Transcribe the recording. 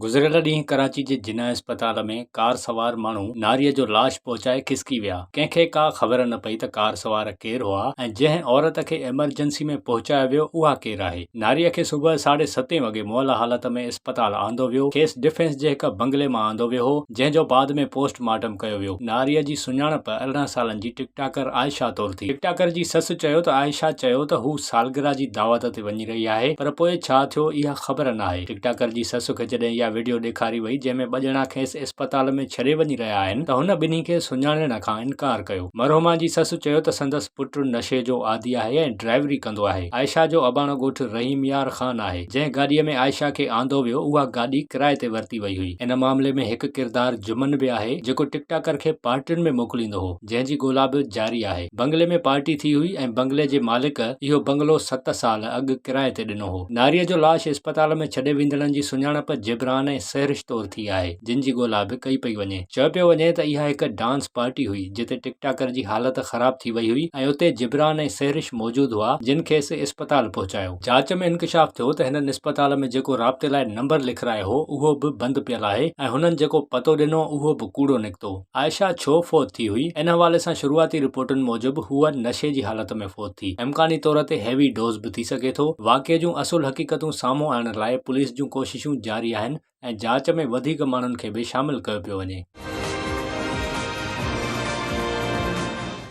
گذريل ڏينهن ڪراچي جي جناح اسپتال ۾ ڪار سوار ماڻهو ناريء جو لاش پهچائي کسڪي ويا. ڪنهن کي ڪا خبر نه پئي ته ڪار سوار ڪير هئا ۽ جنهن عورت کي ايمرجنسي ۾ پهچايو ويو اها ڪير آهي. ناريء کي صبح ساڍي ستين وڳي مئل حالت ۾ اسپتال آندو ويو. کيس ڊفينس جي هڪ بنگلي مان آندو ويو هو، جنهن جو بعد ۾ پوسٽ مارٽم ڪيو ويو. ناريء جي سڃاڻپ 18 سالن جي ٽڪ ٽاڪر عائشه طور ٿي. ٽڪ ٽاڪر جي سس چيو ته عائشه چيو ته هو سالگرهه جي دعوت تي وڃي رهي آهي پر پوء ڇا ٿيو اها خبر ناهي. ٽڪ ٽاڪر جي سس کي جڏهن اها وڊيو ڏيکاري وئي جنهن ۾ ٻه ڄڻا کيس اسپتال ۾ ڇڏي وڃي رهيا آهن ته هن ٻنهي کي سڃاڻڻ کان انڪار ڪيو. مرحومه جي سس چيو ته سندس پٽ نشي جو عادي آهي ۽ ڊرائيوري ڪندو آهي. عائشه جو اباڻو ڳوٺ رحيم يار خان آهي. جنهن گاڏيء ۾ عائشه کي آندو ويو اها گاڏي ڪرائي تي ورتي وئي هئي. ان معاملي ۾ هڪ ڪردار جمن به آهي جيڪو ٽڪ ٽاڪر کي پارٽين ۾ موڪليندو هو. جنهن جي ڳولا به جاري آهي. بنگلي ۾ پارٽي ٿي هئي ۽ بنگلي جي مالڪ اهو بنگلو ست سال اڳ ڪرائي تي ڏنو هو. ناريء جو لاش اسپتال ۾ ڇڏي ويندڙن جي سڃاڻپ جبران ۽ سحرش طور ٿي آهي، جن جي ڳولا به ڪئي پئي وڃي. چيو پيو وڃي ته اها هڪ ڊانس پارٽي هئي، جتي ٽڪ ٽاڪر جي حالت خراب ٿي وئي هئي ۽ اتي جبران ۽ سحرش موجود هئا، جن کيس اسپتال پهچايو. جاچ ۾ انڪشاف ٿيو ته هنن اسپتال ۾ جيڪو رابطي لاء نمبر لکرايو هو، اهو به بند پيل آهي ۽ هنن جيڪو پتو ڏنو، اهو به ڪوڙو نڪتو. عائشه ڇو فوت ٿي هئي؟ ان حوالي سان شروعاتي رپورٽن موجب هوء نشي جي حالت ۾ فوت ٿي. امڪاني طور تي هيوي ڊوز به ٿي سگهي ٿو. واقعي جون اصل حقيقتون سامهون آڻڻ لاء پوليس جون ڪوششون جاري آهن ۽ جاچ ۾ وڌيڪ ماڻهن کي به شامل ڪيو پيو وڃي.